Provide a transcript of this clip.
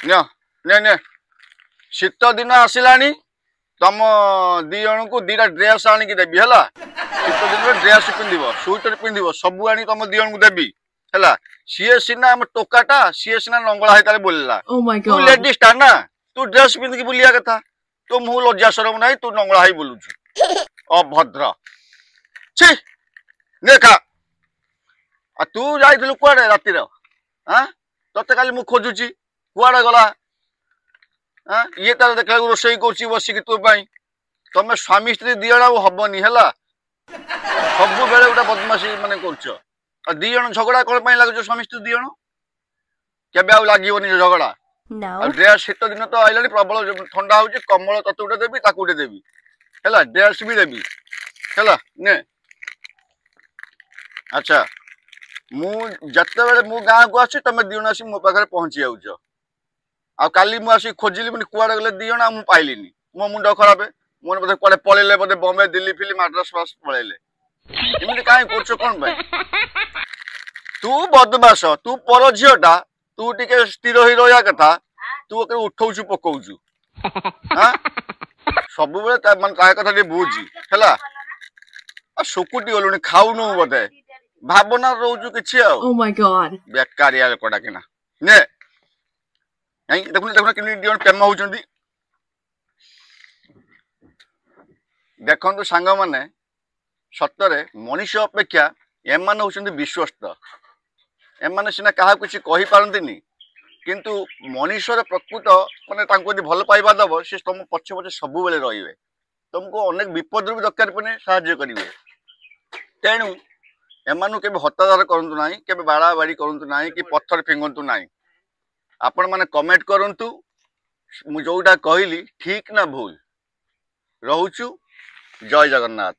ନିଅ, ନେ ନେ। ଶୀତ ଦିନ ଆସିଲାଣି, ତମ ଦି ଜଣଙ୍କୁ ଦିଟା ଡ୍ରେସ ଆଣିକି ଦେବି, ହେଲା? ଶୀତ ଦିନରେ ଡ୍ରେସ ପିନ୍ଧିବ, ସୁଇଟର ପିନ୍ଧିବ, ସବୁ ଆଣିକି ତମ ଦି ଜଣଙ୍କୁ ଦେବି, ହେଲା? ସିଏ ସିନା ଆମ ଟୋକାଟା, ସିଏ ସିନା ନଙ୍ଗଳା ହେଇତାରେ ବୁଲିଲା। Oh my ତୁ God. Ladies ଟା ନା, ତୁ ଡ୍ରେସ ପିନ୍ଧିକି ବୁଲିବା କଥା। ତୁ ମୁଁ ଲଜ୍ଜା ସରମ ନାହିଁ, ତୁ ନଙ୍ଗଳା ହେଇ ବୁଲୁଛୁ, ଅଭଦ୍ର, ଛି। ନେ ଖା। ଆଉ ତୁ ଯାଇଥିଲୁ କୁଆଡେ ରାତିର? ଆଁ, ତତେ କାଲି ମୁଁ ଖୋଜୁଛି, କୁଆଡେ ଗଲା? ଆଁ, ଇଏ ତାର ଦେଖିଲାକୁ ରୋଷେଇ କରୁଛି ବସିକି ତୋ ପାଇଁ। ତମେ ସ୍ୱାମୀ ସ୍ତ୍ରୀ ଦି ଜଣ ଆଉ ହବନି, ହେଲା? ସବୁବେଳେ ଗୋଟେ ବଦମାସି ମାନେ କରୁଛ। ଆଉ ଦି ଜଣ ଝଗଡା କଣ ପାଇଁ ଲାଗୁଛ ସ୍ୱାମୀ ସ୍ତ୍ରୀ ଦି ଜଣ? କେବେ ଆଉ ଲାଗିବନି ଝଗଡା। No. ଆଉ ଡ୍ରେସ, ଶୀତ ଦିନ ତ ଆଇଲାଣି, ପ୍ରବଳ ଥଣ୍ଡା ହଉଛି। କମ୍ବଳ ତତେ ଗୋଟେ ଦେବି, ତାକୁ ଗୋଟେ ଦେବି, ହେଲା? ଡ୍ରେସ ବି ଦେବି, ହେଲା? ନେ। ଆଚ୍ଛା, ମୁଁ ଯେତେବେଳେ ମୁଁ ଗାଁକୁ ଆସୁଛି, ତମେ ଦି ଜଣ ଆସି ମୋ ପାଖରେ ପହଞ୍ଚି ଯାଉଛ। ଆଉ କାଲି ମୁଁ ଆସିକି ଖୋଜିଲି ବୋଲି କୁଆଡେ ଗଲେ ଦି ଜଣ, ଆଉ ମୁଁ ପାଇଲିନି। ମୋ ମୁଣ୍ଡ ଖରାପ। ମୋର ବୋଧେ କୁଆଡେ ପଳେଇଲେ, ବୋଧେ ବମ୍ବେ, ଦିଲ୍ଲୀ ଫିଲ୍ଲି, ମାଡ୍ରାସ ଫାଡ୍ରାସ ପଳେଇଲେ। ଏମିତି କାହିଁ କରୁଛ, କଣ ପାଇଁ? ତୁ ବଦମାସ, ତୁ ପର ଝିଅଟା, ତୁ ଟିକେ ସ୍ଥିର ହେଇ ରହିବା କଥା। ତୁ ଓକେ ଉଠଉଛୁ ପକଉଛୁ। ଆଁ, ସବୁବେଳେ ତା ମାନେ ତା କଥା ଟିକେ ବୁଝି, ହେଲା? ଆଉ ଶୁକୁଟି ଗଲୁଣି, ଖାଉନୁ ବୋଧେ, ଭାବନା ରହୁଛୁ କିଛି ଆଉ। Oh my God. ବେକାରିଆ ଲୋକଟା କିନା। ନେ, କାଇଁ ଦେଖୁନ, ଦେଖୁନ କେମିତି ଦି ଜଣ ପ୍ରେମ ହଉଛନ୍ତି। ଦେଖନ୍ତୁ ସାଙ୍ଗମାନେ, ସତରେ ମଣିଷ ଅପେକ୍ଷା ଏମାନେ ହଉଛନ୍ତି ବିଶ୍ୱସ୍ତ। ଏମାନେ ସିନା କାହାକୁ କିଛି କହିପାରନ୍ତିନି, କିନ୍ତୁ ମଣିଷର ପ୍ରକୃତ ମାନେ ତାଙ୍କୁ ଯଦି ଭଲ ପାଇବା ଦବ, ସେ ତମ ପଛେ ପଛେ ସବୁବେଳେ ରହିବେ। ତମକୁ ଅନେକ ବିପଦରୁ ବି ଦରକାର ପଡ଼େ ସାହାଯ୍ୟ କରିବେ। ତେଣୁ ଏମାନଙ୍କୁ କେବେ ହତାଦର କରନ୍ତୁ ନାହିଁ, କେବେ ବାଡ଼ାବାଡ଼ି କରନ୍ତୁ ନାହିଁ କି ପଥର ଫିଙ୍ଗନ୍ତୁ ନାହିଁ। ଆପଣମାନେ କମେଣ୍ଟ କରନ୍ତୁ, ମୁଁ ଯୋଉଟା କହିଲି ଠିକ ନା ଭୁଲ। ରହୁଛୁ, ଜୟ ଜଗନ୍ନାଥ।